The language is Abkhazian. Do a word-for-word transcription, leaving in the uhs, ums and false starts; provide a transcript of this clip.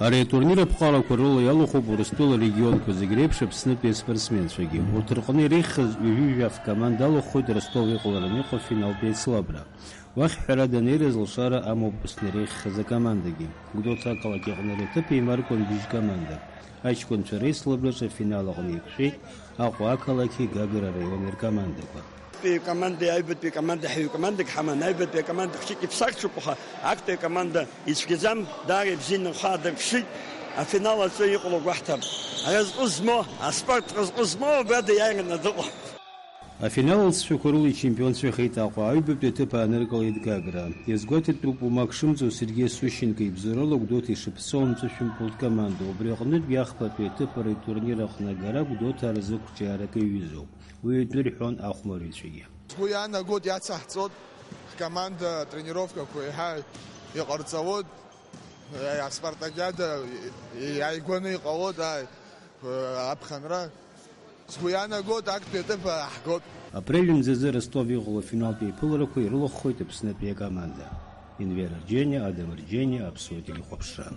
Ари атурнир аԥҟарақәа рыла иалахәуп Урыстәыла арегионқәа зегь реиԥш Аԥснытәи аспортсменцәагьы. Урҭ рҟны иреиӷьхаз ҩажәи жәаф команда алахәхоит Ростов иҟалараны иҟоу афиналтә еицлабра. Уахь ҳәарада анеира зылшара амоуп Аԥсны иреиӷьхаз акомандагьы. Гәдоуҭа ақалақь аҟны ари аҭыԥ еимаркуан быжь командак. Аҷкәынцәа реицлабраҿы афинал аҟны еиқәшәеит Аҟәа ақалақьи Гагра араиони ркомандақәа. Аҩбатәи командеи аҩбатәи команда ҳаҩ командак ҳаман, аҩбатәи акоманда хәҷык иԥсахцәоуп, аха актәи акоманда ицәгьаӡам, даара ибзианы рхы аадырԥшит, афинал аҿы иҟало гәаҳҭап. Аразҟы змоу, аспорт разҟы змоу убра даиааираны дыҟоуп. Афинал алҵшәақәа рыла ичемпионцәахеит Аҟәа, аҩбатәи аҭыԥ ааныркылеит Гагра. Иазгәаҭатәуп уамак шымҵоу Сергеи Сущенко ибзоурала Гәдоуҭа ишыԥсоу амҵәышәымпылтә команда. Убри аҟнытә иахԥатәи аҭыԥ ари атурнир аҟны агара Гәдоуҭа аразы қәҿиарак иаҩызоуп. Уи атәы рҳәон ахәмарыҩцәагьы. Сгәы иаанагоит, иацаҳҵоит, ҳкоманда атренировкақәа еиҳа иҟарҵауеит, аспартакиада иааигәаны иҟалоит, ааи, аԥхынра. Сгәы иаанагоит, актәи аҭыԥ ааҳгоит. Апрель мзазы Ростов иҟало афиналтә еиԥыларақәа ирылахәхоит Аԥснытәи акоманда. Енвер Арџьениа, Адам Арџьениа, Аԥсуа телехәаԥшра.